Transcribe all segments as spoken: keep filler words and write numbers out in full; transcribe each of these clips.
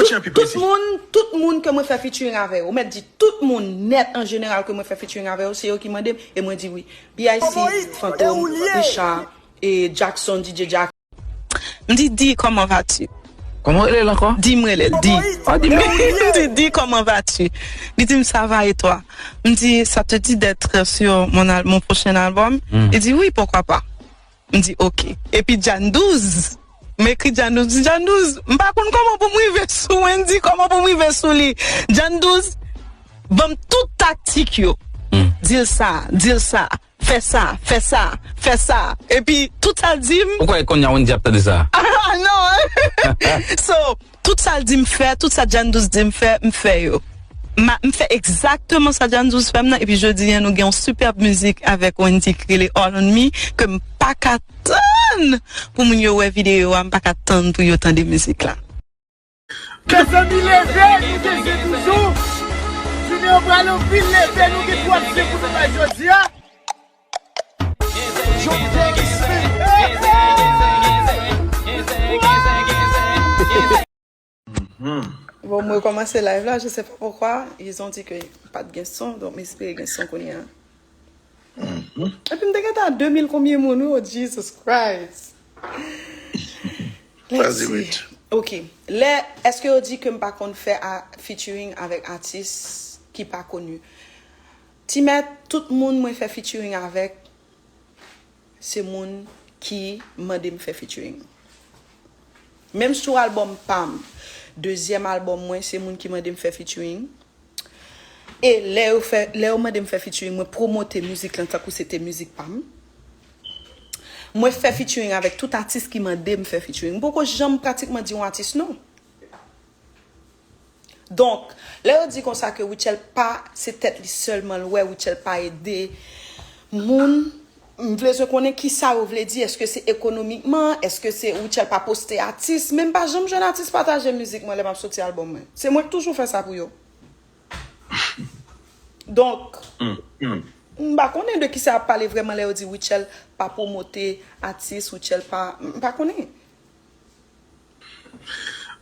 Tout moun, tout moun ke mwen fè featuring avè yo, ou mèt di tout moun nèt an jeneral ke mwen fè featuring avè yo, se yo ki mande m, e mwen di wi. B I C, Fantom, Richard, e Jackson, D J Jackson. M di, Di, comment vas-tu? Kòman w rele l ankò? Di, m rele l, Di. Ah, Di, men. M di, Di, comment vas-tu? Li di m, Ça va et toi? M di, Ça te dit d'être sur mon, al- mon prochain album? Li di, Oui, pourquoi pas? M di, Ok. Epi Jan douz, m ekri Jan douz, m di, Jan douz, m pa konn kòman pou m rive sou Wendy, kòman pou m rive sou li. Jan douz, ban m tout taktik yo. Di l sa, di l sa, fè sa, fè sa, fè sa. Epi tout sa l di m. Ou kwè kounye a Wendy ap tande sa? Ah, non. So, tout sa l di m fè, tout sa Jan douz di m fè, m fè yo. M a- m fè egzakteman sa Jan douz fè m nan, epi jodi a nou gen yon sipèb mizik avèk Wendy ki rele All on Me, ke m pa ka tann pou moun yo wè videyo a, m pa ka tann pou yo tande mizik la. Mezanmi, leve, nou gen zen toujou. Jounen an pral anpil, leve, nou gen twòp zen pou nou bay jodi a. Bon, mwen kòmanse live la, je sais pas pourquoi, ils ont dit que pa t gen son, donk m espere gen son kounye a. Epi m te gentan a de mil konbyen moun, wi, oh Jesus Christ. Let's see. Ok. Lè, èske yo di ke m pa konn fè a- featuring avèk atis ki pa koni? Ti mèt, tout moun mwen fè featuring avèk, se moun ki mande m fè featuring. Menm sou albòm pa m, dezyèm albòm mwen, se moun ki mande m fè featuring. E lè yo fè, lè yo mande m fè featuring, mwen pwomote mizik lan tankou se te mizik pa m. Mwen fè featuring avèk tout atis ki mande m fè featuring. M poko janm pratikman di yon atis non. Donk, lè yo di konsa ke Rutshelle pa, se tèt li sèlman l wè, Rutshelle pa ede moun, m vle konnen kisa yo vle di, èske se ekonomikman, èske se Rutshelle pa poste atis, men m pa janm jwenn atis pataje mizik mwen lè m ap soti albòm mwen. Se mwen k toujou fè sa pou yo. Donk, m pa konnen de kisa y ap pale vrèman lè yo di Rutshelle pa pwomote atis, Rutshelle pa, m pa konnen.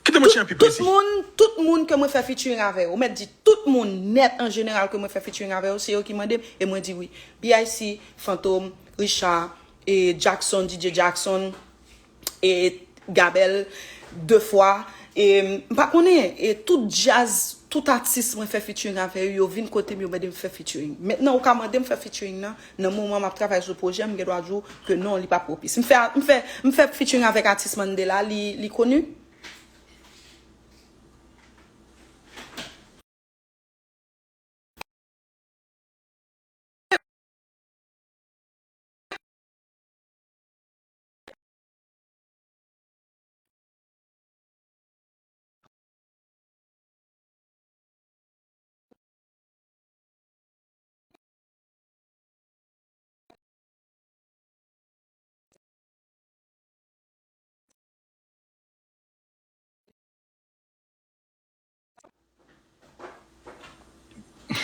Kite mwen tcheke pi presi. Tout moun, tout moun ke mwen fè featuring avè yo, ou mèt di tout moun nèt an jeneral ke mwen fè featuring avè yo, se yo ki mande m, e mwen di wi. B I C, Fantom, Richard, e Jackson, D J Jackson, e Gabel, de fwa, e m pa konnen, e tout djaz, tout atis mwen fè featuring avè yo, yo vin kote m, yo mande m fè featuring. Mentnan, ou ka mande m fè featuring nan, nan moman m ap travay sou pwojè, m gen dwa di w ke non, li pa pwopis. M fè, m fè, m fè featuring avèk atis Mandela, li, li koni?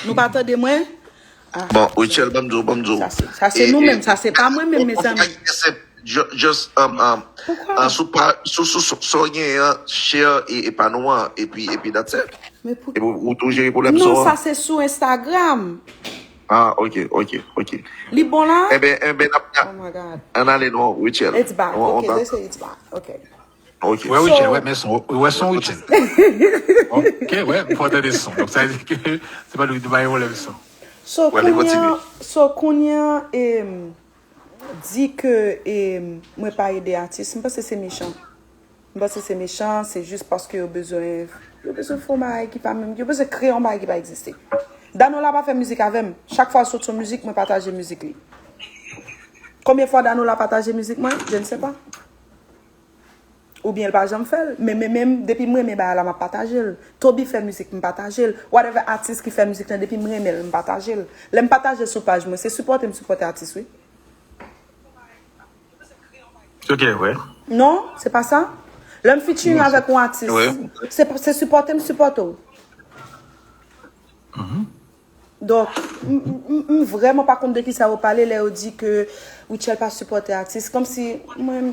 Nou pa tande mwen? Bon, Rutshelle, ban m di w, ban m di w. Sa se, sa se nou menm, sa se pa mwen menm, mezanmi. Just, um, um, uh, sou pa, sou, sou, sou, sou gen an, share e, e pa nou an, epi, epi that's it. Epi ou tou jere pwoblèm sa. Non, sa se sou Instagram. Ah, ok, ok, ok. Li bon la? Eben, eben, n ap, oh my God. Ann ale non, Rutshelle. It's back. Ok, they say it's back. Ok. Ok. Wè Rutshelle, wè, men son, wè son Rutshelle. Ok, wè, m fò tande son. Donk, sa vle di ke se pa nou ki te bay pwoblèm son. So, kounye a, so, kounye a, em, di ke, em, mwen pa ede atis, m panse se mechan. M panse se mechan, se jis paske yo bezwen, yo bezwen fè yon bagay ki pa menm, yo bezwen kreye yon bagay ki pa egziste. Danola pa fè mizik avè m. Chak fwa l sot yon mizik, mwen pataje mizik li. Konbyen fwa Danola pataje mizik mwen? Je ne sais pas. Oubyen l pa janm fè l. Men, men, men, depi m renmen bagay la, m ap pataje l. Toby fè mizik, m pataje l. Whatever atis ki fè mizik lan, depi m renmen l, m pataje l. Lè m pataje l sou paj mwen, se sipòte m sipòte atis, wi. Ok, wè. Non, se pa sa. Lè m featuring avèk yon atis, se, se sipòte m sipòte w. Donk, m, m, m, m vrèman pa konn de kisa yo pale lè yo di ke Rutshelle pa sipòte atis. Kòmsi, mwen,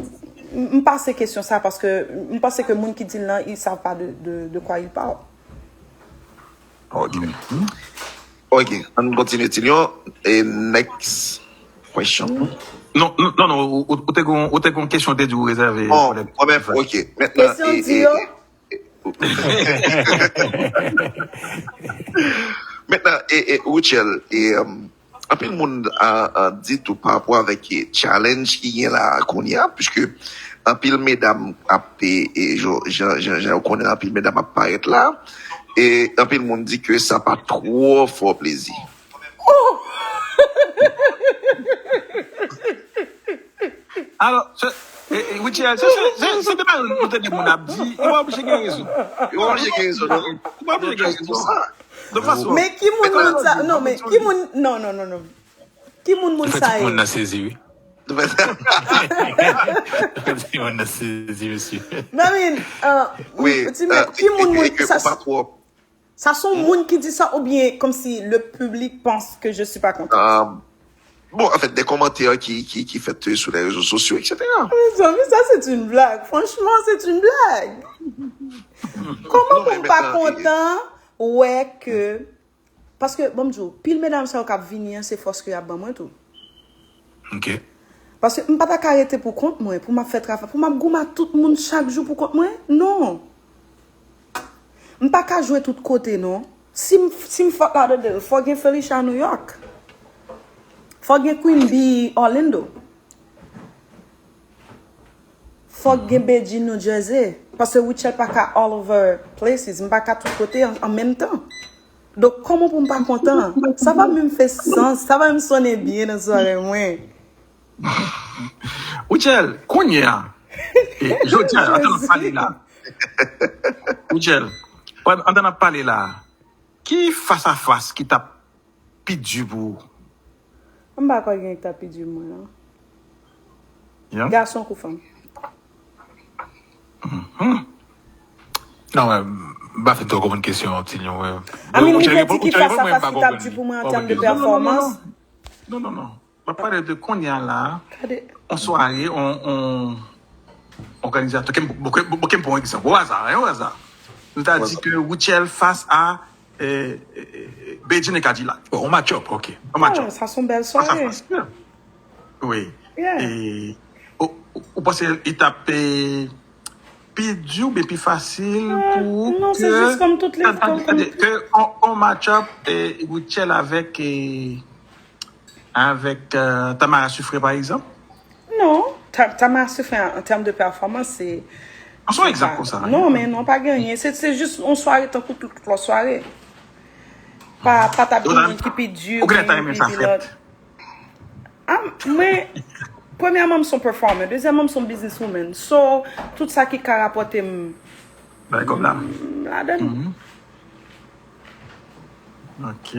M m pase kesyon sa paske m panse ke moun ki di l lan, ils savent pas de, de, de quoi ils parlent. Ok. Ok, ann kontinye, Tilyon. E next question. Non, non, non, non, ou, ou, ou te gon, ou te gon kesyon te di ou rezève. Bon, mwen menm, ok. Mentnan, kesyon e, di e, yo. Mentnan, e, e, Rutshelle, e, um, anpil moun a, a di tou pa rapò avèk, e, challenge ki gen la kounye a, puiske anpil medam ap, e, e, jan, jan, jan, jan ou konnen anpil medam ap parèt la, e anpil moun di ke sa pa twò fè w plezi. Alò, se, e, e, Rutshelle, se, se, se, se de bagay nou tande moun ap di, yo pa oblije gen rezon. Yo pa oblije gen rezon, non. Yo pa oblije gen rezon. De fason. Men ki moun moun sa, non, men ki moun, non, non, non, non. Ki moun moun sa ye? Tout moun nan sezi, wi. Tout moun nan sezi, mesye. Mamin, euh, wi, euh, ki moun moun sa? Sa se yon moun ki di sa oubyen comme si le public pense que je suis pas content? Bon, en fait, des commentaires qui, qui, qui faites sur les réseaux sociaux, et cetera. Mes amis, ça c'est une blague. Franchement, c'est une blague. Kòman pou m pa kontan wè ke, paske, bon, m di w, pil medam sa yo k ap vini an, se fòs ke y ap ban mwen tou. Ok. Paske m pa ta ka rete pou kont mwen, pou m ap fè travay, pou m ap goumen ak tout moun chak jou pou kont mwen. Non. M pa ka jwe tout kote, non. Si m, si m fòk ladan, fòk gen Felicia New York. Fòk gen Queen Bee Orlando. Fòk gen Bedjine New Jersey. Paske Rutshelle pa ka all over places. M pa ka tout kote an, an menm tan. Donk, kòman pou m pa kontan? Sa pa menm fè sans. Sa pa menm sonnen byen nan zòrèy mwen. Rutshelle, kounye a, e, jodi a, antan n ap pale la. Rutshelle, antan n ap pale la, ki fas a fas ki t ap pi di pou ou? M pa kwè gen ki t ap pi di pou mwen, non. Gason kou fanm? Non, men, m pa fin twò konprann kesyon an, Tilyon. I mean, li vle di ki fas a fas ki t ap di pou mwen an tèm de pèfòmans? Non, non, non. M ap pale de kounye a la, yon sware, yon, yon òganizatè. Ke m, bon, ke m pran yon egzanp, o aza, hein, o aza. Nou ta di ke Rutshelle fas a, eh, eh, eh, Bedjine Cadillac. Bon, yon match-up, ok. Yon match-up. Ah, sa se yon bèl sware. Wi. E, ou, ou panse li t ap, eh, pi di oubyen pi fasil pou ou? Non, se jis kòm tout lè, kòm, kòm ke yon, yon match-up, eh, Rutshelle avèk, eh, avèk, euh, Tamara Suffren, pa egzanp? Non, Ta-, Tamara Suffren, an, an tèm de pèfòmans, se. An se yon egzanp konsa. Non, men non, pa gen anyen. Se, se jis yon sware tankou tout lòt sware. Pa, pa t ap gen moun ki pi di, ou gen ta renmen sa fèt. Ah, mwen, premyèman, m se yon performer. Dezyèmman, m se yon businesswoman. So, tout sa ki ka rapòte m. Bay kòb la. M ladan. Ok.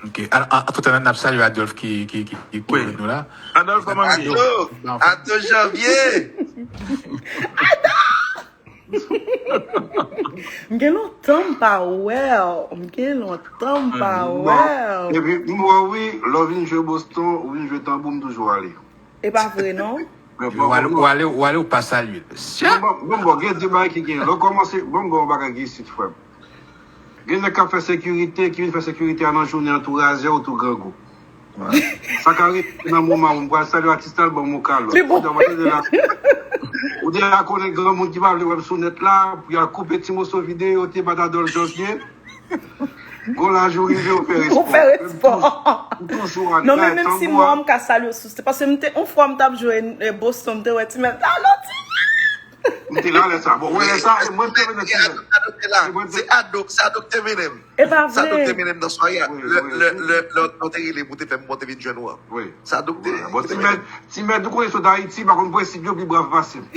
Ok. Antretan, n ap salye Adolphe ki, ki, ki, ki tou avèk nou la. Adolphe, kòman ye? Ato, Ato Janvier! M gen lontan m pa wè w. M gen lontan m pa wè w. Epi, m wè w, wi, lè w vin jwe Boston, ou vin jwe tanbou, m toujou ale. E pa vre, non? Ou ale, ou ale, ou pa salye l. Bon, bon, bon, gen de bagay ki gen. Lè w kòmanse, bon, bon, bagay gen isit, frè m. Gen nèg k ap fè sekirite, ki vin fè sekirite a nan jounen an tou razè ou tou grangou. Sa ka rive nan moman ou m pral salye atis la, l ban m yon kalòt. Ou di, "Mwen tande la." Ou deja konnen granmoun ki pa vle wè m sou nèt la, pou y al koupe ti moso videyo, te bat Adolphe Janvier. Gon laj ou rive, ou fè respò. Ou fè respò. M toujou al. Non, men menm si m wè w, m ka salye w sou stage. Paske m te, yon fwa m t ap jwe, eh, Boston, m te wè Ti Mèt. Alo, Ti Mèt! M te la lè sa. Bon, wè lè sa, e mwen te vin nan Ti Mèt. Se Adolphe, se Adolphe te mennen m. E pa vre. Se Adolphe te mennen m nan sware a. Lè, lè, lè, lè w te rele m, ou te fè m monte vin jwenn ou an. Se Adolphe te. Bon, Ti Mèt, Ti Mèt, ou konnen sot Ayiti, pa konn prensip yo pi brav pase m.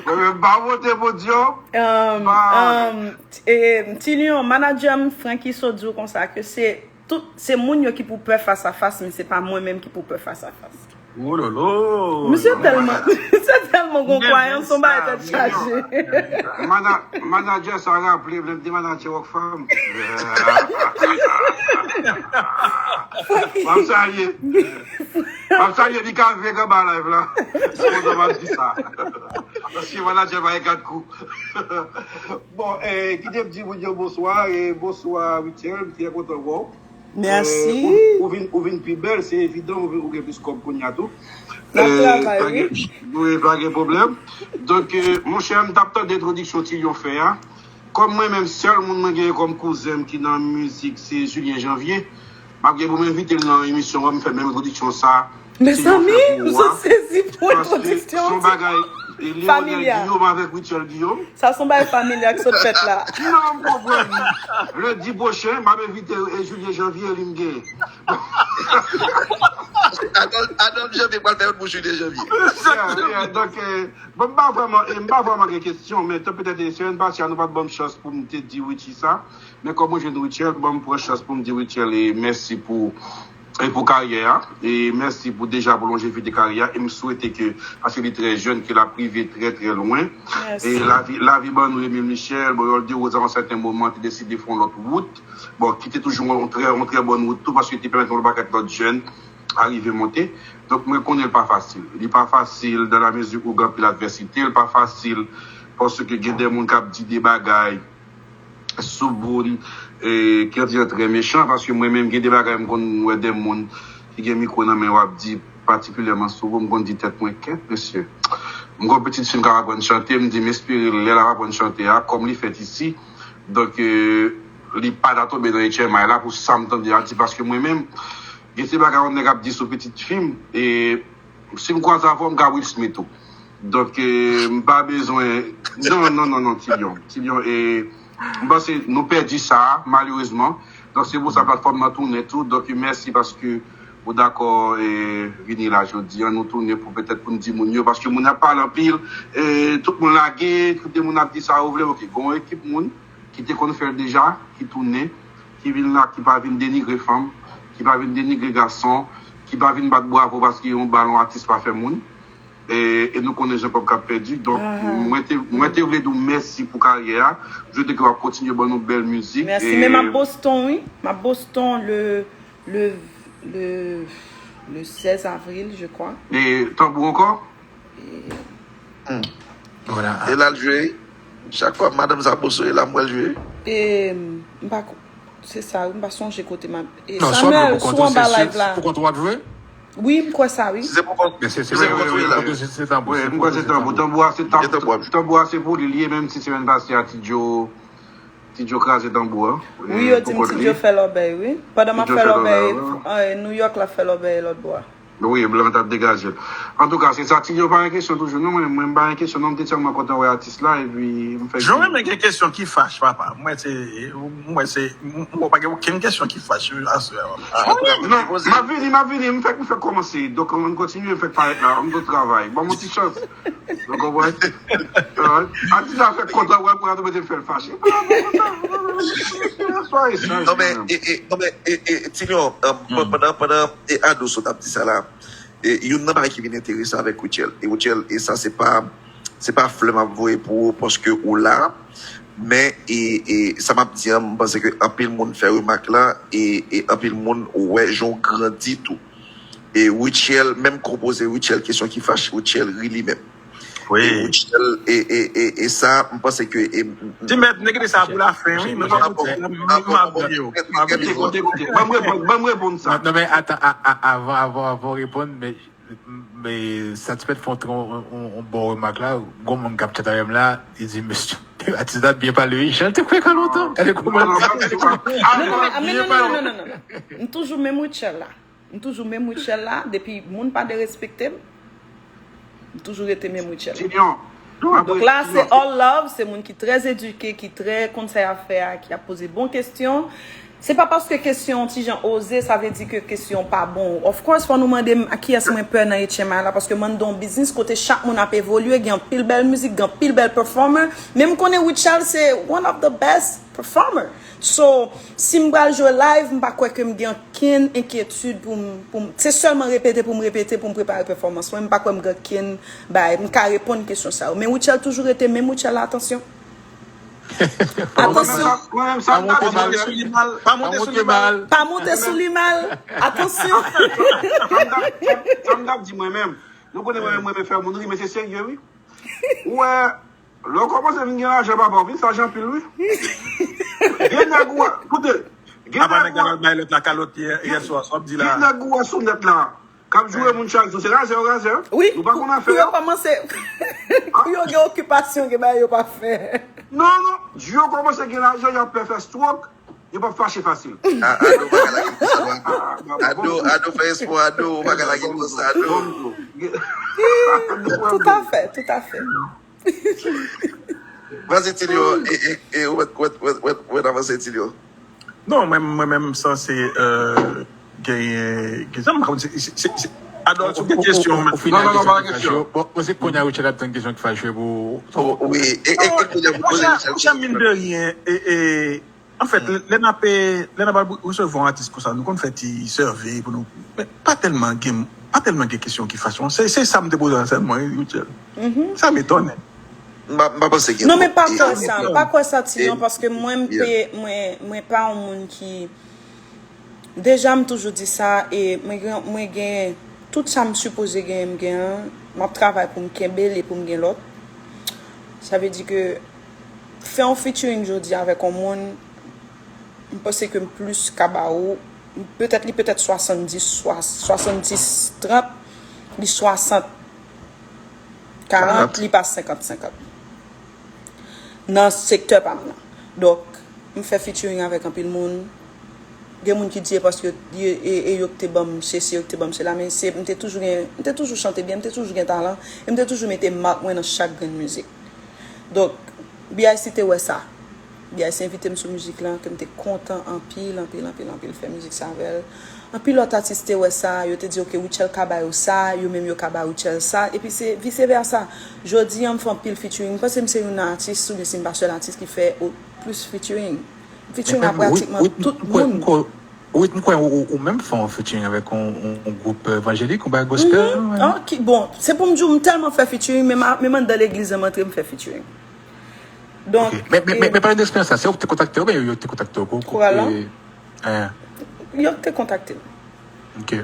Mwen menm, m pa monte podyòm. Um, um, Ti Lyon, manadjè m, Francky So, di w konsa ke se tout, se moun yo ki pou pè fas a fas, men se pa mwen menm ki pou pè fas a fas. Wololo! Misye tèlman, misye tèlman gon kwayans, yon bagay tèt chaje. Manadjè sa raple m lè m te manadjè Rockfam. M ap salye. M ap salye Mika Vega ba live la. Se konsa m ap di sa. Paske manadjè pa gen kat kou. Bon, eh, kite m di moun yo bonswa, e bonswa, Rutshelle, m trè kontan wè w. Mèsi. Eh, ou, ou vin, ou vin pi bèl, se evidan, ou, vin- ou gen plis kòb kounye a tou. N ap travay, wi. Wi, pa gen pwoblèm. Donk, eh, monchè, m t ap tande entwodiksyon Tilyon fè a. Kòm mwen menm, sèl moun mwen genyen kòm kouzen m ki nan mizik, se Julien Janvier. M ap gen pou m envite l nan emisyon an, m fè menm entwodiksyon sa. Mezanmi, m sot sezi pou entwodiksyon. Son bagay, e Leonel Guillaume avèk Rutshelle Guillaume. Sa son bagay familya ki sot fèt la. Non, m konprann. Lendi pwochen, m ap envite e Julien Janvier, li m gen. Adòl Adòl Janvier pral fè youn pou Julien Janvier. Yeah, yeah, donk, eh, bon, m pa vrèman, eh, m pa vrèman gen kesyon, men tan petèt, eh, semèn pase a, nou pa t ban m chans pou m te di Richie sa. Men kòm mwen jwenn Rutshelle, ban m pran chans pou m di Rutshelle, eh, mèsi pou, eh, pou karyè a. E mèsi pou deja pou lonjevite karyè a. E m swete ke, paske li trè jèn, ke l ap rive trè, trè lwen. Mèsi. E lavi, lavi ban nou Emile Michel, bon, Yol de Rose, a yon sèten moman, te deside fè yon lòt wout. Bon, ki te toujou yon trè, yon trè bòn wout tou, paske te pèmèt yon pakèt lòt jèn arive monte. Donk, mwen konnen l pa fasil. Li pa fasil dans la mesure où gen anpil advèsite, l pa fasil paske gen de moun k ap di de bagay sou moun, eh, ki an ti jan trè mechan, paske mwen menm gen de bagay m konn wè de moun ki gen mikwo nan men yo ap di patikilyèman sou ou, m konn di tèt mwen, kèt, mesye. M gon pitit fi m k ap aprann chante, m di m espere lè l ap aprann chante a, kòm li fèt isi, donk, eh, li pa ta tonbe nan H M I la pou sa m tande a di, paske mwen menm, gen se bagay yon nèg ap di sou pitit fi m, e si m kwaze avè w, m ka Will Smith ou. Donk, eh, m pa bezwen, non, non, non, non, Tilyon. Tilyon, eh, m panse nou pèdi sa, malerezman. Donk, se pou sa platfòm nan tounen tou. Donk, mèsi paske ou dakò, eh, vini la jodi a. Nou tounen pou petèt pou n di moun yo, paske moun ap pale anpil, eh, tout moun lage, tout moun ap di sa yo vle. Ok, gon ekip moun ki te konn fè l deja, ki tounen, ki vin la, ki pa vin denigre fanm, ki pa vin denigre gason, ki pa vin bat bravo paske yon bal yon atis pa fè moun. E, e nou konnen Jean Paul k ap pèdi. Donk, mwen te, mwen te vle di w mèsi pou karyè a. M swete ke w ap kontinye ban nou bèl mizik. Mèsi, men m ap Boston, wi. M ap Boston le, le, le, le sèz avril, je crois. E tanbou ankò? E l al jwe. Chak fwa madanm sa poso, e la m wè l jwe. E m pa ko- Se sa, wi, m pa sonje kote m ap. E Non, swa dwe Samuel, pou sou kont ou, anba se, live la. se pou kont ou a dwe? Wi, m kwè sa, wi. Si se pou kont, Men se, se, si se pou kont ou, se, e la. Se, se tanbou. Wi, m kwè se tanbou. Tanbou a se tanbou. Tanbou a se pou li, li ye, menm si semèn pase a Ti Joe, Ti Joe kraze tanbou a. Wi, yo di m Ti Joe fè lòbèy, wi. Pandan m ap fè lòbèy, eh, New York la fè lòbèy lòt bò a. Wi, blan t ap degaje l. Antouka, se sa, Tilyon pa gen kesyon toujou. Non, mwen, mwen pa gen kesyon, non, m te tèlman kontan wè atis la, epi m fè. Jan renmen gen kesyon ki fach, papa. Mwen se, mwen se, mwen pa gen okenn kesyon ki fach aswè a. Non, m ap vini, m ap vini, m fèk, m fèk kòmanse. Donk, ann kontinye, m fèk parèt la, m gon travay. Ban m yon ti chans. Ou konprann? Atis la fèk kontan wè m, pou yo mete m fè l fache. Non, men, e, e, non, men, e, e, Tilyon, um, pandan, pandan, e, Ado sot ap di sa la, e, youn nan bagay ki vin enteresan avèk Rutshelle. E Rutshelle, e sa se pa, se pa flè m ap voye pou ou paske ou la, men, e, e, sa m ap di an, m panse ke anpil moun fè remak la, e, e anpil moun wè jan w grandi tou. E Rutshelle, menm konpoze Rutshelle kesyon ki fache, Rutshelle ri li menm. Wi. E Rutshelle, e, e, e, e sa, m panse ke, e, m- Ti mèt, nèg sa pou lafen, wi, men pa pou tèt, m ap bliye w. M ap bliye w. Kote, kote, kote. Ban m reponn, ban m reponn sa. Non, non, men atan, a, a, avan, avan, avan w reponn, men, men Satimèt fè yon, yon, yon, yon bon remak la, gon moun k ap chat avè m la, li di, mesye, atis la byen pale, wi, jan l te kwè ka lontan. Gade kòman. Non, non, pa ditou, pa. Non, non, men, ah, men non, non, non, non, non, non. M toujou menm Rutshelle la. M toujou menm Rutshelle la. Depi moun pa derespekte m, m toujou rete menm Rutshelle la. Tilyon. Donk la, se all love, se moun ki trè edike, ki trè konn sa y ap fè a, ki ap poze bon kesyon. Se pa paske kesyon yon ti jan oze, sa vle di ke kesyon pa bon. Of course, fò nou mande m a kiyès mwen pè nan H M I la, paske m anndan yon biznis kote chak moun ap evolye, gen anpil bèl mizik, gen anpil bèl performer. Men m konnen Rutshelle se one of the best performer. So, si m pral jwe live, m pa kwè ke m gen ankenn enkyetid pou m, pou m, se sèlman repete pou m repete, pou m prepare pèfòmans mwen. M pa kwè m gen ankenn bagay, m ka reponn kesyon sa yo. Men Rutshelle toujou rete menm Rutshelle la, atansyon. Atansyon. Mwen menm, sa m t ap di, mwen menm, Pa monte sou li mal. Pa monte sou li mal. Atansyon. Sa m t ap- sa m t ap di mwen menm. Nou konnen mwen menm, mwen menm fè moun ri, men se serye, wi. Ou wè, lè w kòmanse vin gen lajan, papa, w vin saj anpil, wi. Gen nèg ou wè, koute, gen Apa nèg nèg ou wè, la bay lòt la kalòt yè yè swa, sa w ap di la. Gen nèg ou wè sou nèt la k ap joure moun chak jou. Se razè yo razè. Wi, Nou pa konn afè pou yo yo. Kòmanse, pou yo gen okipasyon, gen bagay yo pa fè. Non, non. Jou yo kòmanse gen lajan, y ap pè fè stroke, yo p ap fache fasil. A- Ado pa ka lage konsa, non, Ado. Ado, Ado fè espò, Ado, ou pa ka lage konsa, Ado. Toutafè, toutafè. Vas-y, Tilio, e, e, e, ou mèt, ou mèt, ou mèt, ou mèt avanse, Tilio. Non, mwen, mwen menm, sa se euh, genyen, genyen, mwen se, se, se, se, Ado, sou gen kesyon, Ou men. fini Non, non, non, ak pa kesyon ki kesyon. fache. Bon, mwen se kounye a Richard ap tann kesyon ki fache pou. Oh, wi, e, e, e, kounye a pou poze Monchè, Richard monchè, mine de rien, e, e, an fèt, lè n ap, lè n ap al resevwa yon atis konsa, nou konn fè ti survey pou nou. Men pa tèlman gen, pa tèlman gen kesyon ki fache. Se, se sa m te poze a sèlman, wi, Richard. Sa m etone. M pa, m pa panse gen Non, men pa e- kwè e- sa, e- pa kwè sa, Tilio, e- paske mwen, m yeah. pe- mwen, mwen pa yon moun ki, deja, m toujou di sa, e mwen gen, mwen gen tout sa m sipoze gen, m gen an, m ap travay pou m kenbe l e pou m gen lòt. Sa vle di ke fè yon featuring jodi avèk yon moun, m panse ke m plis ka ba ou, petèt li petèt swasanndis, swa- swasanndis trant, li swasant karant, li pa senkant senkant. Nan sektè pa m nan. Donk, m fè featuring avèk anpil moun. Gen moun ki di e paske yo, e, e, e yo ki te ban m sesi, yo ki te ban m sela, men se, m te toujou gen, m te toujou chante byen, m te toujou gen talan, e m te toujou mete mak mwen nan chak grenn mizik. Donk, B I C te wè sa. B I C envite m sou mizik lan, ke m te kontan anpil, anpil, anpil, anpil fè mizik sa avè l. Anpil lòt atis te wè sa, yo te di, "Ok, Rutshelle ka ba yo sa, yo menm yo ka ba Rutshelle sa," epi se vice versa. Jodi a, m fè anpil featuring. M panse m se youn nan atis, oubyen si m pa sèl atis ki fè o- plis featuring. Featuring a pratikman tout moun. Wi, m kwè ou, ou, ou menm fè yon featuring avèk yon, yon, yon gwoup evanjelik, yon bagay gospel. Mhm. Ah, ki, bon, se pou m di w, m tèlman fè featuring, menm a- menm anndan legliz an, m antre, m fè featuring. Donk, Ok. Men, men, men, men pale de eksperyans la, se ou ki te kontakte yo, oubyen yo, yo te kontakte w? Kou- kou- Koral lan? eh, eh, Yo te kontakte m. Ok.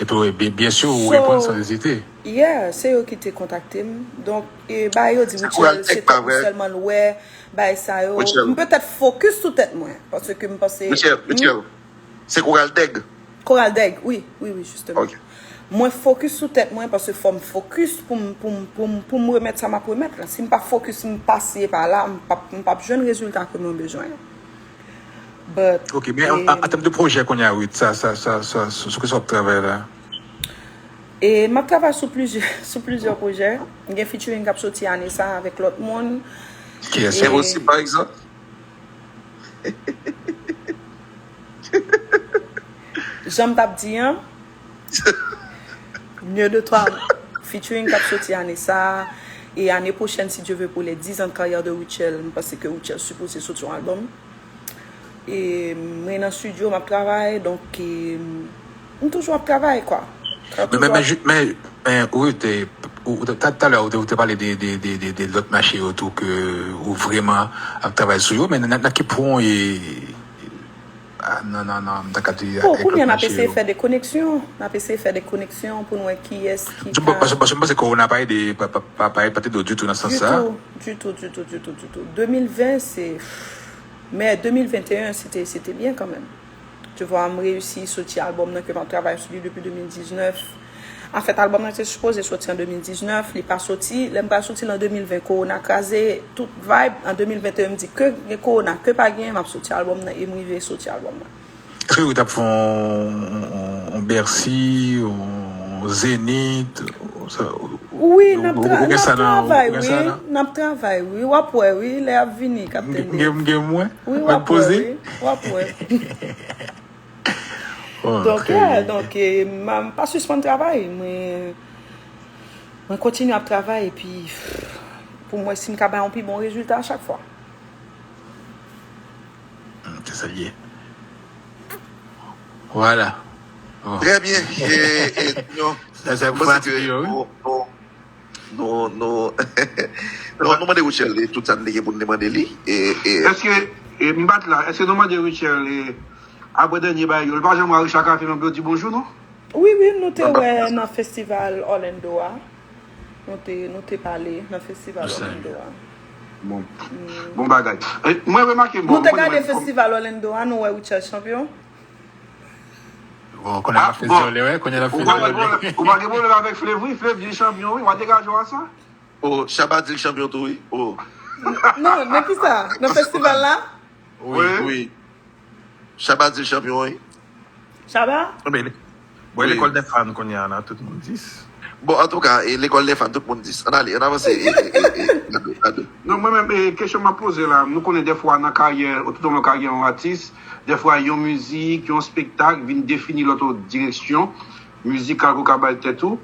Epi, wi, byen, byen si, ou reponn san ezite. Yeah, se yo ki te kontakte m. Donk, e, bagay yo di Rutshelle, se tankou sèlman l wè, bagay sa yo. M petèt fokis sou tèt mwen, paske m panse. Rutshelle, Rutshelle, se Koral Dèg? Koral Dèg, wi, wi, wi, jisteman. Ok. Mwen fokis sou tèt mwen, paske fò m fokis pou m, pou m, pou m, pou m remèt sa m ap remèt la. Si m pa fokis, m pase pa la, m p ap, m p ap jwenn rezilta ke mwen bezwen. But, Ok, men an, an tèm de pwojè kounye a, wi, sa, sa, sa, sa, sou, sou ki sa w ap travay la? E m ap travay sou plizyè, sou plizyè pwojè. M gen featuring k ap soti ane sa avèk lòt moun. Kiyès? Enposib, pa egzanp? Jan m t ap di an, mieux de toi, featuring k ap soti ane sa a, e ane pwochèn, si Dieu veut, pour les dix ans de carrière de Rutshelle, m panse ke Rutshelle sipoze soti yon albòm. E mwen nan studio, m ap travay, donk, e, m toujou ap travay, kwa. Men, men, men, ju- men, men, ou te, ou, ou te, ta- talè, ou te, ou te pale de, de, de, de, de lòt mache yo tou ke ou vrèman ap travay sou yo, men nan, nan ki pwen, e, a, nan, nan, nan, m ta ka di, Bon, avèk kounye a, lòt n ap mache eseye yo? Fè de koneksyon, n ap eseye fè de koneksyon pou n wè kiyès ki Paske, paske, paske m panse ke Corona pa ede, pa, pa, pa, pa ede ditou nan sans sa. Ditou, ditou, ditou, ditou, ditou. De mil ven, se, men de mil venteyen, se te, se te byen kanmenm. Tu vois, m reyisi soti albòm nan ke m ap travay sou li depi de mil diznèf. Anfèt, albòm nan te sipoze soti an de mil diznèf, li pa soti. Lè m pral soti l an de mil ven, Corona kraze tout vibe. An de mil venteyen, m di ke gen Corona, ke pa gen, m ap soti albòm nan, e m rive soti albòm nan. Èske ou t ap fè yon, yon, yon Bercy, yon Zenith, ou sa, ou, Wi, ou, n ap ou, tra- ou n gen ap sa nan, ou travay, gen wi. Sa nan? N ap travay, wi. W ap wè, wi. Lè y ap vini, M Kaptèn gen, m gen, m gen mwen, Wi, w mwen ap wè, poze. Wi. W ap wè. Oh, Donk, trè yeah, byen. Donk, e, m, m pa sispann travay. Mwen, mwen kontinye ap travay, epi pou m wè si m ka bay yon pi bon rezilta a chak fwa. Hmm, se sa l ye. Vwala. Bon. Trè byen. E, e, non. Sa, sa Mwen fwa se ke, yo, wi. bon, bon. Nou, nou, nou, nou mande Rutshelle tout sa n te gen pou n te mande li. E, e, Èske, e, m pa t la, èske nou mande Rutshelle, e, apre dènye bagay yo, li pa janm wè Richard Cafe menm pou yo di bonjou, non? Wi, wi, nou te wè nan festival Orlando a. Nou te, nou te pale nan festival Orlando a. Bon. Bon bagay. E, mwen remake, bon, Nou te gade festival Orlando a, nou wè Rutshelle chanpyon. Bon, konnen l ap fè dyòlè, wè, konnen l ap fè Ou pa gen dyòlè. pwoblèm, ou pa gen pwoblèm avèk Flevry, Flevry chanpyon, wi, w a degaje w a sa. Oh, Shabba di l chanpyon tou, wi. Oh. Non, nan ki sa? Nan festival la? Wi, wi. Shabba di l chanpyon, wi. Shabba? Bon, Wi. lekòl dè fan kounye a la, tout moun dis. Bon, antouka, e lekòl dè fan, tout moun dis. Ann ale, ann avanse. E, e, e, e, gade, gade. Non, mwen menm, e, kesyon m ap poze la, nou konnen dèfwa nan karyè, toutoulon karyè yon atis, dèfwa yon mizik, yon espektak vin defini lòt yon direksyon mizikal ke w ka bay tèt ou.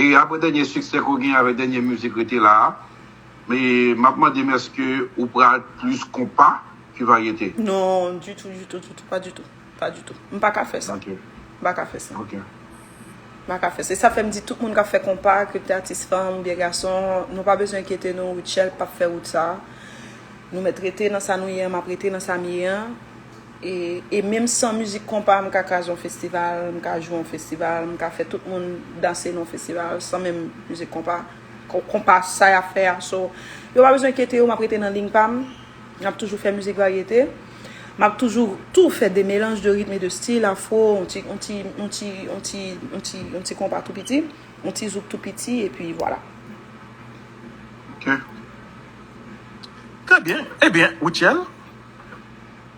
E apre dènye siksè ke w genyen avèk dènye mizik Rete La a, e m ap mande m èske ou pral plis konpa ki varyete? Non, ditou, ditou, ditou, pa ditou. Pa ditou. M pa ka fè sa. Ok. M pa ka fè sa. Ok. M pa ka fè sa. E sa fè m di tout moun k ap fè konpa, ke l te atis fanm oubyen gason, nou pa bezwen enkyete nou, Rutshelle p ap fè wout sa. Nou mèt rete nan sa nou ye an, m ap rete nan sa m ye an. E, e menm san mizik konpa, m ka kraze yon festival, m ka jwe yon festival, m ka fè tout moun danse nan yon festival, san menm mizik konpa. Ko- Konpa sa y ap fè a, so, yo pa bezwen enkyete yo, m ap rete nan liy pa m. M ap toujou fè mizik varyete. M ap toujou tou fè de melanj de ritm e de stil, afro, yon ti, yon ti, yon ti, yon ti, yon ti, yon ti konpa tou piti, yon ti zouk tou piti, epi vwala. Ok. Trè byen. Ebyen, Rutshelle,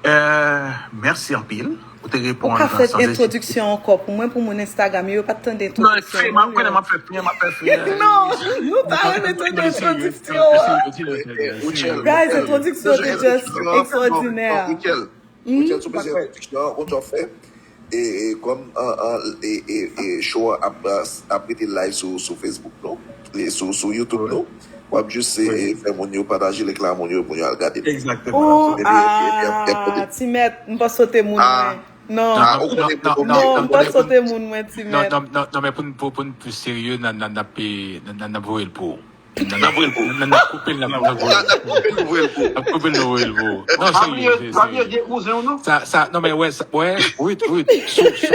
euh, mèsi anpil. Ou te Ou reponn ka fè san entwodiksyon ankò pou mwen, pou moun Instagram yo, yo pa t tande entwodiksyon an, non, yo. M ap fè fè, m ap fè fè. Non, nou ta renmen tande entwodiksyon an. Guys, entwodiksyon te just ekstwòdinè. Rutshelle, Rutshelle, sou bezwen entwodiksyon an, ou t ap fè. E, e kòm an, an, e, e, e, show an ap, ap rete live sou, sou Facebook nou, e sou, sou YouTube nou, w ap jis e, e, fè moun yo pataje link la, moun yo, moun yo al gade. Egzakteman. Oh, Epi, epi, epi, epi, ah, Ti Mèt, m panse w te moun mwen. Non, Ah, ou konnen non, m panse w te moun mwen, Ti Non, Mèt. non, non, non, men pou n, pou, pou n plis serye, n a, n a, n a, n a, n a voye l pou ou. N a, n a, n a, n a koupe l, n a, n a voye l pou ou. N a koupe l, n a voye l pou ou. Non, Pa bliye, serye, pa bliye serye. gen kouzen w, non? Sa, sa, non, men wè, sa, wè, Ruth, Ruth, sou, sou,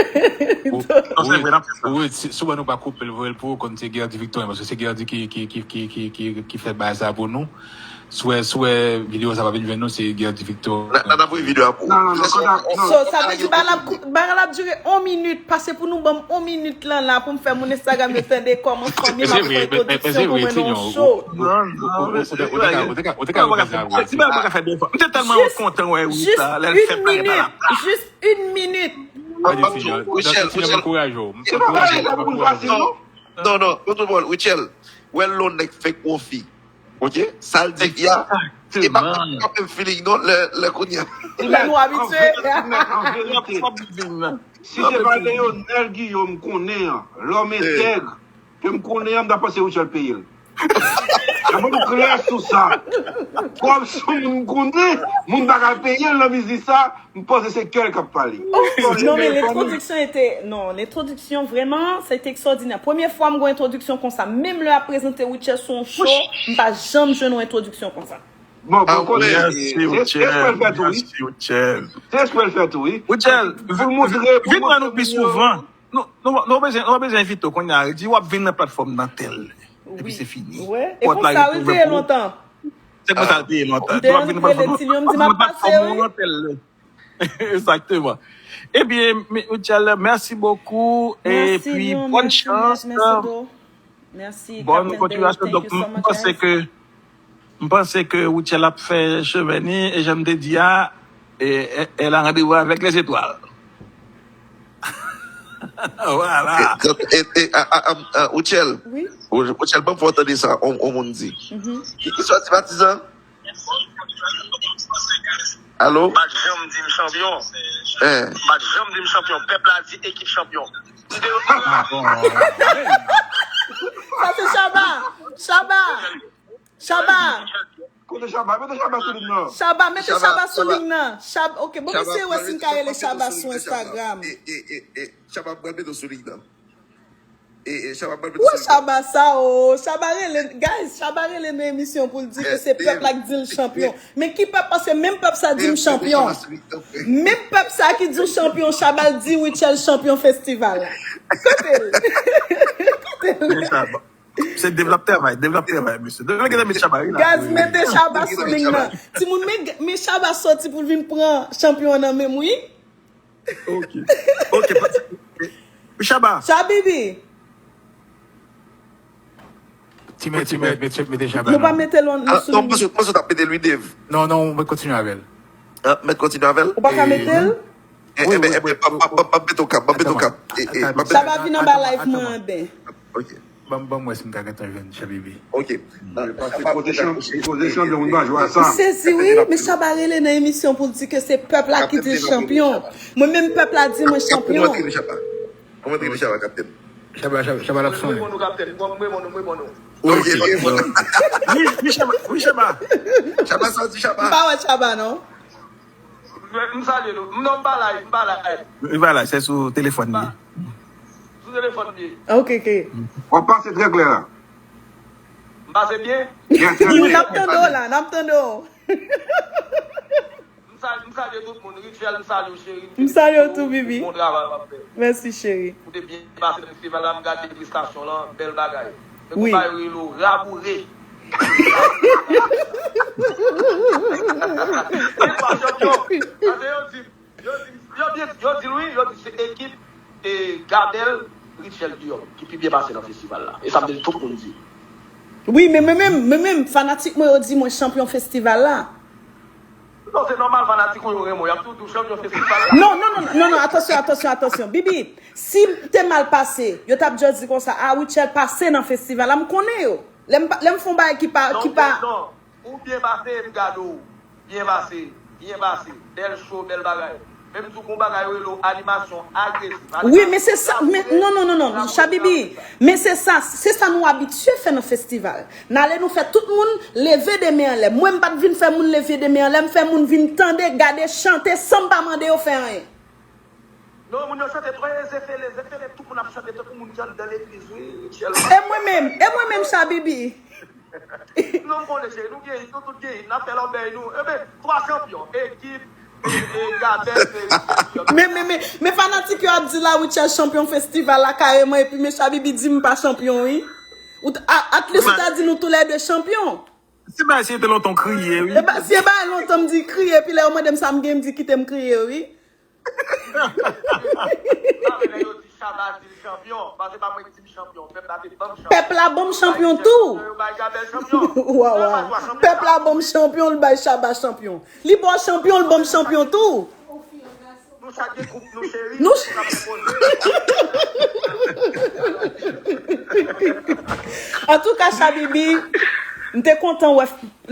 Non, se vre, n ap fè sa. Ruth, si, si w wè nou pa koupe l, voye l pou ou, konn se Guerdy Victor, paske se Guerdy ki, ki, ki, ki, ki, ki, ki fè bagay sa pou nou. Si w wè, si w wè videyo sa pa vin jwenn nou, se Guerdy Victor. N a, n a voye videyo a pou Non, non, non, kòd ap, non. So, sa vle di bagay la ap kou-, bagay la ap dire yon minit, pase pou nou ban m yon minit lan la, pou m fè moun Instagram yo tande kòman fanmi m ap fè entwodiksyon pou mwen nan yon show. Non, non, Ou te ka, ou te ka, ou te ka refè sa, Ruth. Ti bagay pa ka fè de fwa. M te tèlman kontan wè Rita lè l fè play la. Jis yon minit. Gade, Seigneur, Rutshelle, Seigneur, m ankouraje w. M Se pa bagay la pou l fasil, non? Non, non, non, tout moun, Rutshelle, wè lè w nèg fèk pran fi. Ok? Sa l di fi a, e pa, pa menm feeling, non, lè, lè kounye a. Lè nou abitye. An verite, si se pa Leonel Guillaume m konnen an, lòm entèg, ke m konnen an, m ta panse Rutshelle peye l. Mwen klè sou sa. Kòm se moun m konnen, moun pa ka peye l nan biznis sa, m panse se kè l k ap pale. Non, men entwodiksyon ete, non, entwodiksyon vrèman, se te ekstwòdinè. Premye fwa m gen entwodiksyon konsa. Menm lè ap prezante Rutshelle sou yon show, m pa janm jwenn yon entwodiksyon konsa. Bon, bon, konnen. Mèsi, Rutshelle. Mèsi, Rutshelle. Se espre l fè tou, wi. Rutshelle, Pou l montre, pou l vin wè montre nou pi moun yo. Souvan. Nou, nou, nou bezwen, nou bezwen envite w kounye a. Di w ap vin nan platfòm nan tèl. Epi se fini. Wè, e konsa wi, l te ye lontan. Se konsa l te ye lontan. M te annik rele Tilio, m di m ap pase, wi. Egzakteman. Ebyen, Rutshelle, mèsi bokou. Epi, bòn chans. Bòn kontinyasyon. Donk, m panse ke, m panse ke Rutshelle ap fè chemen ni, e jan m te di a, e, e, elle a rendez-vous avec les étoiles. Voilà. Rutshelle, Rutshelle, ban m fè w tande sa, on, on moun di. Ki, ki sa w di, patizan? Alo? Bat janm di m chanpyon. Bat janm di m chanpyon. Pèp la di ekip chanpyon. Sa se Shabba. Shabba. Shabba. Kote Shabba? Mete Shabba sou liy nan. Shabba, mete Shabba sou liy nan. Shabba, ok, bon, mesye, wè si m ka rele Shabba sou Instagram. Shabba, mwen mete sou liy nan. E, e, Chaba ban l mete sou li. Chaba sa, o, Chaba rele, guys, Chaba rele nan emisyon pou l di ke se pèp la k di l chanpyon. Men ki pèp, paske menm pèp sa di m chanpyon. Menm pèp sa ki di w chanpyon, Chaba l di Rutshelle chanpyon festival la. Kote l? Kote l? Se devlòp travay, devlòp travay, mesye. Devlòp travay, mesye. Devlòp travay, mesye. Guys, mete Chaba sou liy nan. Timoun, men, men Chaba soti pou l vin pran chanpyon an nan men m, wi. Ok. Ok, pa ti. Chaba. Chabibi. Ti mèt, ti mèt, mèt, mèt, mete Chaba. Nou pa mete l nan sou. Non, mwen sot ap mete l wi, Dave. Non, non, mwen kontinye avè l. Ah, mèt kontinye avè l? Ou pa ka mete l? Wi, wi, wi. Ban m mete w kap, ban m mete w kap. Chaba vin anba live mwen, ben. Ok. Ban m, ban m wè si m ka gentan jwenn Chabibi. Ok. Pase koze chan-, koze chanpyon, moun pa jwe a sa. M sezi, wi, men Chaba rele nan emisyon pou l di ke se pèp la ki di l chanpyon. Mwen menm pèp la di mwen chanpyon. Kapten, mwen rele Chaba. Mwen rele Chaba, kapten. Chaba, Chaba, Chaba l ap sonnen. Mwen bon nou, kapten. Mwen bon nou, mwen bon nou. Ok, ok. Wi, wi, Chaba, wi, Chaba. Chaba, sa di Chaba. M pa wè Chaba, non. M salye nou. M non, m pa live, m pa live. Li pa live, se sou telefòn li. Sou telefòn li. Ok, ok. W ap pase trè klè la. M pase byen? Byen, trè byen. N ap tande w la, n ap tande w. M salye, m salye tout moun. Rutshelle, m salye w, cheri. M salye w tou, Bibi. Bon travay w ap fè. Mèsi, cheri. Ou te byen pase nan festival la, m gade prestasyon lan, bèl bagay. Men konpa yo rele w raboure. Li pa chanpyon. Sa se yo di, yo di, yo di, yo di l wi, yo di se ekip e Gabel, Rutshelle Guillaume ki pi byen pase nan festival la. E sa m te di tout moun di. Wi, men mwen menm, mwen menm, fanatik mwen yo di mwen chanpyon festival la. Non, se nòmal, fanatik ou yo renmen w, y ap toujou di w chanpyon festival la. Non, non, non, non, non, atansyon, atansyon, atansyon. Bibi, si m te mal pase, yo t ap just di konsa, a, Rutshelle pase nan festival la, m konnen yo. Lè m pa, lè m fè yon bagay ki pa, ki pa. Non, non, ou byen pase, m gade w. Byen pase, byen pase. Bèl show, bèl bagay. Men m di w gon bagay yo rele w animasyon agresif. Wi, men se sa, men, non, non, non, non, Chabibi, men se sa, se sa nou abitye fè nan festival. N ale nou fè tout moun leve de men anlè. Mwen, m pa t vin fè moun leve de men anlè, m fè moun vin tande, gade, chante san m pa mande yo fè anyen. Non, moun yo chante trè zefele, zefele, tout moun ap chante tankou moun ki anndan legliz, wi, Rutshelle. E mwen menm, e mwen menm, Chabibi. Non, m konnen, cheri, nou gen hit, nou tout gen hit, n ap fè lòbèy nou. Eben, twa chanpyon, ekip, e, e, Gabel, e, Rutshelle. Men, men, men, men fanatik yo ap di la, Rutshelle chanpyon festival la kareman, epi men Chabibi di m pa chanpyon, wi. Ou t-, a-, at least ou ta di nou toulède chanpyon. Si bagay si te lontan w kriye, wi. E ba, si e bagay lontan m di kriye, epi lè yo mande m sa m gen, m di kite m kriye, wi. Pa vle lè yo di Chaba di l chanpyon, paske pa mwen ki di m chanpyon, pèp la te ban m chanpyon. Pèp la ban m chanpyon tou. Yo bay Gabel chanpyon. Wawa. Pèp la ban m chanpyon, l bay Chaba chanpyon. Li ba w chanpyon, l ban m chanpyon tou. Nou chak gen koup nou, cheri. Nou ch- N ap fè koze. Antouka, Chabibi, m te kontan wè.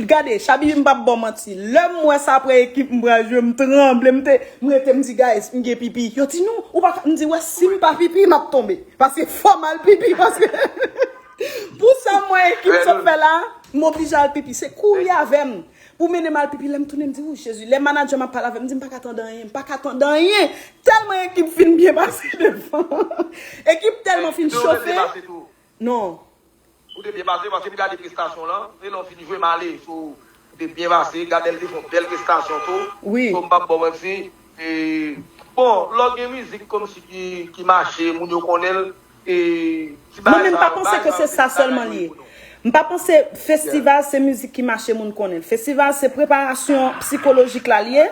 Gade, Chabibi, m p ap ba w manti. Lè m wè sa apre ekip m pral jwe, m tranble, m te, m rete, m di, guys, m gen pipi. Yo di, non, ou pa ka, m di, wè, si m pa pipi, m ap tonbe. Paske fò m al pipi, paske pou sa m wè ekip sa ap fè la, m oblije al pipi. Se kouri avè m pou mennen m al pipi. Lè m tounen, m di, ou, Jezi. Lè manadjè m ap pale avè m, m di, m pa ka tande anyen, m pa ka tande anyen. Tèlman ekip fin byen pase devan. Ekip tèlman fin chofe. Non. Ou te byen pase, paske m gade prestasyon lan, e lè w fin jwe m ale, so, ou te byen pase, Gabel te fè yon bèl prestasyon tou. Wi. So, m p ap ba w manti. E, bon, lè w gen mizik kòmsi ki, ki mache, moun yo konnen l, e, ti bagay sa yo, bagay sa yo, se ti bagay yo ye pou nou. Mwen menm, m pa panse ke se sa sèlman li ye. M pa panse festival se mizik ki mache, moun konnen l. Festival se preparasyon sikolojik la li ye.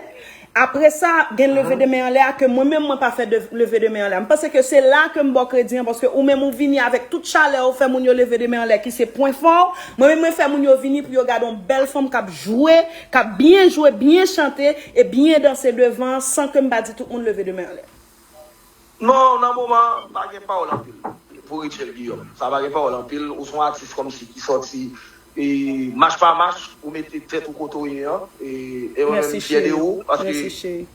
Apre sa, gen leve de men anlè a ke mwen menm mwen pa fè de, leve de men anlè a. M panse ke se la ke m ba w kredi an, paske ou menm ou vini avèk tout chalè w, fè moun yo leve de men anlè ki se pwen fò w. Mwen menm mwen fè moun yo vini pou yo gade yon bèl fanm k ap jwe, k ap byen jwe, byen chante e byen danse devan san ke m pa di tout moun leve de men anlè. Non, nan moman, pa gen pawòl anpil pou Rutshelle Guillaume. Sa pa gen pawòl anpil. Ou se yon atis kòmsi ki sòti e, mach pa mach, ou mete tèt ou kote w ye an. E, e mwen menm, m fyè de ou, paske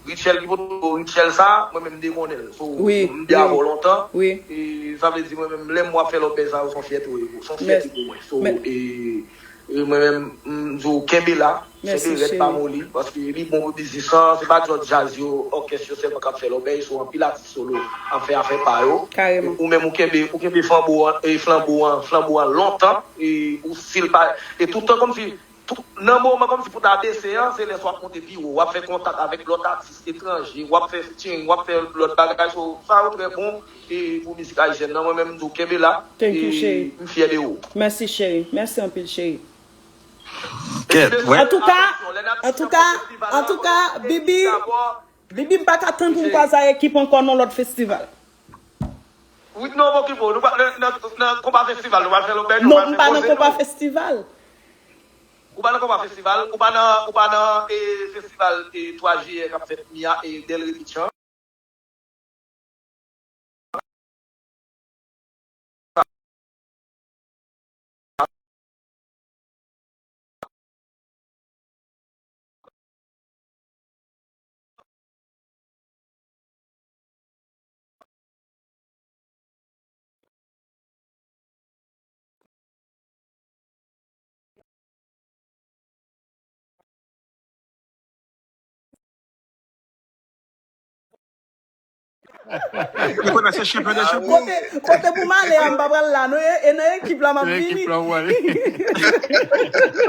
Rutshelle ki pote Rutshelle sa, mwen menm, m te konnen l. So, m te avè w lontan. E, sa vle di, mwen menm, lè m wè w ap fè lòt bèl sa yo, se yon fyète w ye, se yon fyète pou mwen. So, e, e mwen menm, m di w kenbe la. Kenbe rèd, pa moli, paske li bon pou biznis lan. Se pa djòl djaz yo, òkès yo sèlman k ap fè lòbèy, se anpil atis solo ap fè afè pa yo. Ou menm ou kenbe, ou kenbe flanbo an, e flanbo an, flanbo an lontan, e ou still pa, e toutan kòmsi, tou, nan moman kòmsi pou ta bese an, se lè sa w ap monte pi wo, w ap fè kontak avèk lòt atis etranje, w ap fè featuring, w ap fè lòt bagay, so, sa yo trè bon, e pou mizik ayisyèn nan, mwen menm m di w kenbe la, e m fyè de ou. Mèsi, cheri. Mèsi anpil, cheri. Antouka, antouka, antouka, Bibi, Bibi, m pa ka tann pou m kwaze ak ekip ankò nan lòt festival. Wi, non, okipe w. Nou pa, nan, nan, nan konpa festival, nou pa fè lòbèy, nou pa fè koze, non. Non, m pa nan konpa festival. Ou pa nan konpa festival, ou pa nan, ou pa nan, e, festival, e, twa jiyè k ap fèt Mia e Delray Beach an. Ou konnen se chanpyon de chanpyon. Kote, kote pou m ale a, m pa pral la, non, e, e nan ekip la m ap vini. Ekip la w ale.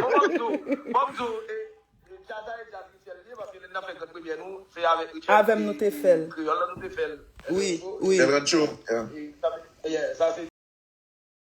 Bon, m ap di w, bon, m di w, e, e, djaz la e djaz Richel li ye, paske lè n ap fè gran premyè nou, se avèk Richel. Avè m nou te fè l. Kreyòl la nou te fè l. Wi, wi. Event show, yeah. E, sa, yeah, sa se